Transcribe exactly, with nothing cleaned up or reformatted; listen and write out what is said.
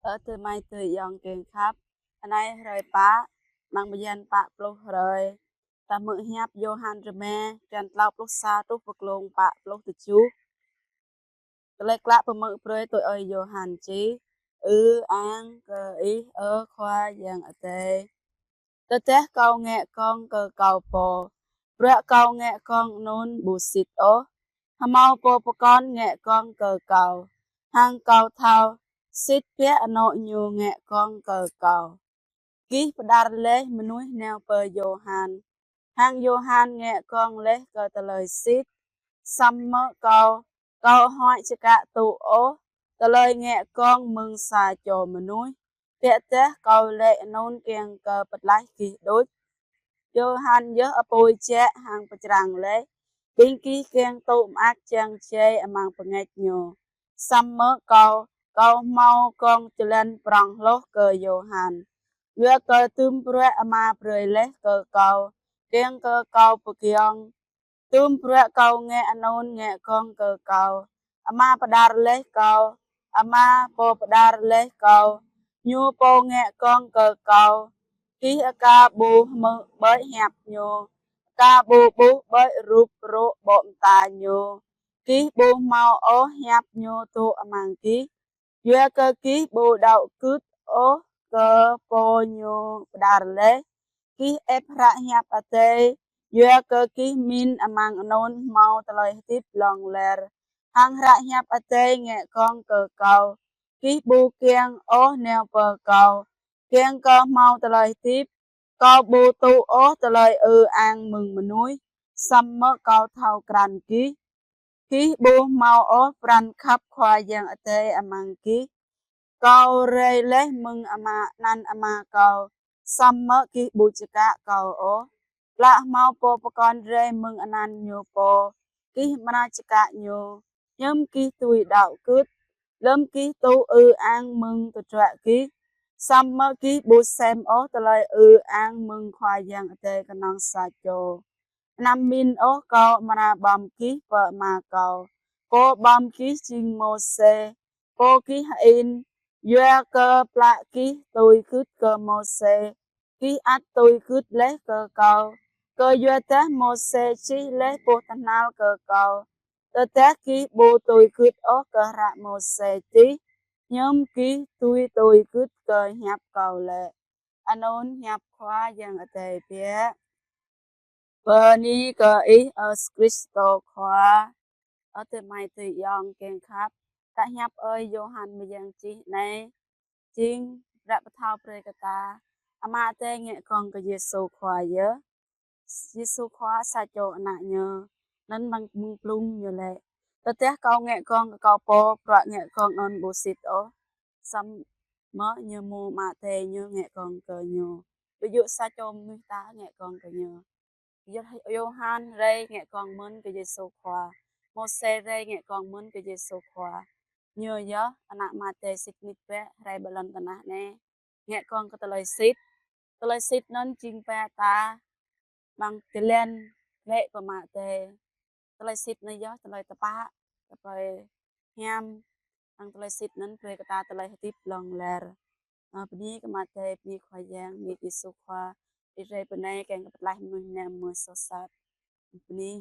Ơ adơi amai adơi ayŏng kiăng khăp, anai hrơi pă, amăng bơyan pă pluh hrơi. Ta hmư̆ hiăp Yôhan rơma, črăn klâo pluh sa truh pơ klông pă pluh tơjuh. Tơlơi klă pơmơak brơi tui ơi Yôhan čih. Ư-ang kơ Ih, ơ Khua Yang Adai. Tơdah Kâo ngă gơ̆ng kơ Kâo pô, bruă Kâo ngă gơ̆ng anŭn ƀu sĭt ôh. Hơmâo pô pơkŏn ngă gơ̆ng kơ Kâo, hăng Kâo thâo, sĭt biă anŏ ñu ngă gơ̆ng kơ Kâo. Gih pơđar laih mơnuih nao pơ Yôhan, hăng Yôhan ngă gơ̆ng laih kơ tơlơi sĭt. Samơ̆ Kâo, Kâo huăi čơkă tŭ ôh tơlơi ngă gơ̆ng mơ̆ng sa čô mơnuih, biă dah Kâo laĭ anŭn kiăng kơ pơtlaih gih đôč. Yôhan yơh apui jă hăng pơčrang laih, ƀing gih kiăng tŭ mơak čang jai amăng pơngač ñu. Samơ̆ Kâo, Kâo hmâo gơ̆ng jơlan prŏng hloh kơ Yôhan. Yua kơ tŭm bruă Ama brơi laih kơ Kâo, kiăng kơ Kâo pơgiŏng. Tŭm bruă Kâo ngă anŭn ngă gơ̆ng kơ Kâo. Ama pơđar laih Kâo, Ama pô pơđar laih Kâo, ñu pô ngă gơ̆ng kơ Kâo. Gih aka ƀu hmư̆ ƀơi hiăp ñu, aka ƀu ƀuh ƀơi rup rŏ ƀô̆ mơta ñu, gih ƀu hmâo ôh hiăp ñu dŏ amăng gih. Yua kơ gih ƀu đaŏ gưt ôh kơ pô ñu pơđar laih. Gih ĕp hră hiăp Adai, yua kơ gih mĭn amăng anŭn hmâo tơlơi hơdip hlŏng lar. Hăng hră hiăp Adai ngă gơ̆ng kơ Kâo. Gih ƀu kiăng ôh nao pơ Kâo, kiăng kơ hmâo tơlơi hơdip. Kâo ƀu tŭ ôh tơlơi ư-ang mơ̆ng mơnuih, samơ̆ Kâo thâo krăn gih. Gih ƀu hmâo ôh pran khăp Khua Yang Adai amăng gih. Kâo rai laih mơ̆ng Ama, anăn Ama Kâo, samơ̆ gih ƀu čơkă Kâo ôh. Tơdah hmâo pô pơkŏn rai mơ̆ng anăn ñu pô, gih amra čơkă ñu, hiư̆m gih dưi đaŏ gưt, lơ̆m gih tŭ ư-ang mơ̆ng tơdruă gih, samơ̆ gih ƀu sem ôh tơlơi ư-ang mơ̆ng Khua Yang Adai kơnơ̆ng sa čô. Anăm mĭn ôh Kâo amra ƀơ̆ng gih pơ Ama Kâo. Pô ƀơ̆ng gih jing Môsê, pô gih hơĭn. Yua kơ plă gih tui gưt kơ Môsê, gih ăt tui gưt laih kơ Kâo, kơ yua dah Môsê čih laih boh tơhnal kơ Kâo. Tơdah gih ƀu tui gưt ôh kơ hră Môsê čih, hiư̆m gih dưi tui gưt kơ hiăp Kâo lĕ? Anŭn hiăp Khua Yang Adai biă. Bơni kơ Ih, ơ Krist Khua. Ơ adơi amai adơi ayŏng kiăng khăp, ta hiăp ơi Yôhan mơyang čih anai, jing bruă pơthâo brơi kơ ta, Ama Adai ngă gơ̆ng kơ Yêsu Khua yơh. Yêsu Khua sa čô Ană Ñu, anŭn amăng mơ̆ng blung Ñu laĭ: Tơdah Kâo ngă gơ̆ng kơ Kâo pô, bruă ngă gơ̆ng anŭn ƀu sĭt ôh. Samơ̆ ñu hmâo Ama Adai Ñu ngă gơ̆ng kơ ñu. Ƀu djơ̆ sa čô mơnuih ta ngă gơ̆ng kơ ñu. Yôhan rai ngă gơ̆ng mơ̆n kơ Yêsu Khua. Môsê rai ngă gơ̆ng mơ̆n kơ Yêsu Khua. Ñu yơh Ană Ama Adai sĭt nik bĕ rai ƀơi lŏn tơnah anai, ngă gơ̆ng kơ tơlơi sĭt. Tơlơi sĭt anŭn jing ba ta amăng jơlan laĭ pơ Ama Adai. Tơlơi sĭt anŭn yơh tơlơi tơpă, tơlơi hiam, hăng tơlơi sĭt anŭn brơi kơ ta tơlơi hơdip hlŏng lar. Ơ, bơni kơ Ama Adai, bơni Khua Yang, bơni Yêsu Khua, Ih rai pơ anai kiăng kơ pơtlaih mơnuih mơnam mơnuih soh sat. Bơni.